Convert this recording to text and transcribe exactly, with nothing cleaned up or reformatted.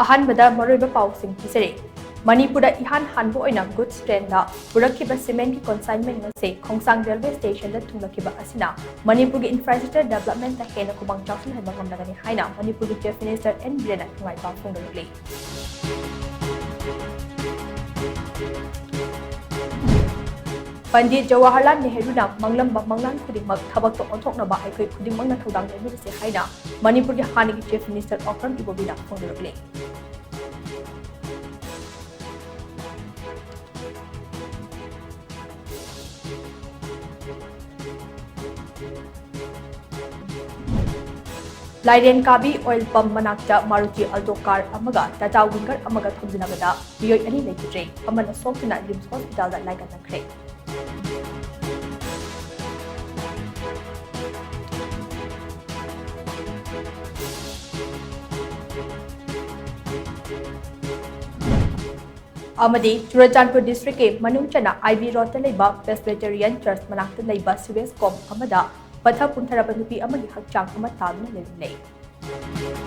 ꯑꯍꯥꯟꯕꯗ ꯃꯔꯨꯑꯣꯏꯕ ꯄꯥꯎꯁꯤꯡ ꯄꯤꯖꯔꯤ꯫ ꯃꯅꯤꯄꯨꯔꯗ ꯏꯍꯥꯟ ꯍꯥꯟꯕ ꯑꯣꯏꯅ goods trainꯗ ꯄꯨꯔꯛꯈꯤꯕ cementꯀꯤ consignment ꯑꯁꯤ ꯈꯣꯡꯁꯥꯡ railway stationꯗ ꯊꯨꯡꯂꯛꯈꯤꯕ ꯑꯁꯤꯅ ꯃꯅꯤꯄꯨꯔꯒꯤ infrastructure developmentꯇ ꯍꯦꯟꯅ ꯈꯨꯃꯥꯡ ꯆꯥꯎꯁꯤꯜꯍꯟꯕ ꯉꯝꯂꯒꯅꯤ ꯍꯥꯏꯅ ꯃꯅꯤꯄꯨꯔꯒꯤ Chief Minister ꯑꯦꯟ ꯕꯤꯔꯦꯟꯅ ꯅꯨꯡꯉꯥꯏ ꯄꯥꯎ ꯐꯣꯡꯗꯣꯔꯛꯂꯤ꯫ ꯄꯟꯗꯤꯠ ꯖꯋꯥꯍꯔꯂꯥꯜ ꯅꯦꯍꯔꯨꯅ ꯃꯪꯂꯝꯕ ꯃꯪꯂꯥꯟ ꯈꯨꯗꯤꯡꯃꯛ ꯊꯕꯛꯇ ꯑꯣꯟꯊꯣꯛꯅꯕ ꯑꯩꯈꯣꯏ ꯈꯨꯗꯤꯡꯃꯛꯅ ꯊꯧꯗꯥꯡ ꯂꯧꯃꯤꯟꯅꯁꯤ ꯍꯥꯏꯅ ꯃꯅꯤꯄꯨꯔꯒꯤ ꯍꯥꯟꯅꯒꯤ Chief Minister ꯑꯣꯀ꯭ꯔꯝ ꯏꯕꯣꯕꯤꯅ ꯐꯣꯡꯗꯣꯔꯛꯂꯤ꯫ ꯂꯥꯏꯔꯦꯟ ꯀꯥꯕꯤ oil pump ꯃꯅꯥꯛꯇ Maruti Alto car ꯑꯃꯒ Tata Winger ꯑꯃꯒ ꯊꯣꯝꯖꯤꯟꯅꯕꯗ ꯃꯤꯑꯣꯏ ꯑꯅꯤ ꯂꯩꯈꯤꯗ꯭ꯔꯦ꯫ ꯑꯃꯅ ꯁꯣꯛꯇꯨꯅ RIMS hospitalꯗ ꯂꯥꯏꯀꯠꯅꯈ꯭ꯔꯦ꯫ ꯑꯃꯗꯤ ꯆꯨꯔꯆꯥꯟꯄꯨꯔ districtꯀꯤ ꯃꯅꯨꯡ ꯆꯟꯅ I B roadꯇ ꯂꯩꯕ Presbyterian Church ꯃꯅꯥꯛꯇ ꯂꯩꯕ sewage ꯀꯣꯝ ꯑꯃꯗ ꯄꯠꯊ ꯄꯨꯝꯊꯔꯕ ꯅꯨꯄꯤ ꯑꯃꯒꯤ ꯍꯛꯆꯥꯡ ꯑꯃ ꯇꯥꯗꯨꯅ ꯂꯩꯔꯝꯂꯦ꯫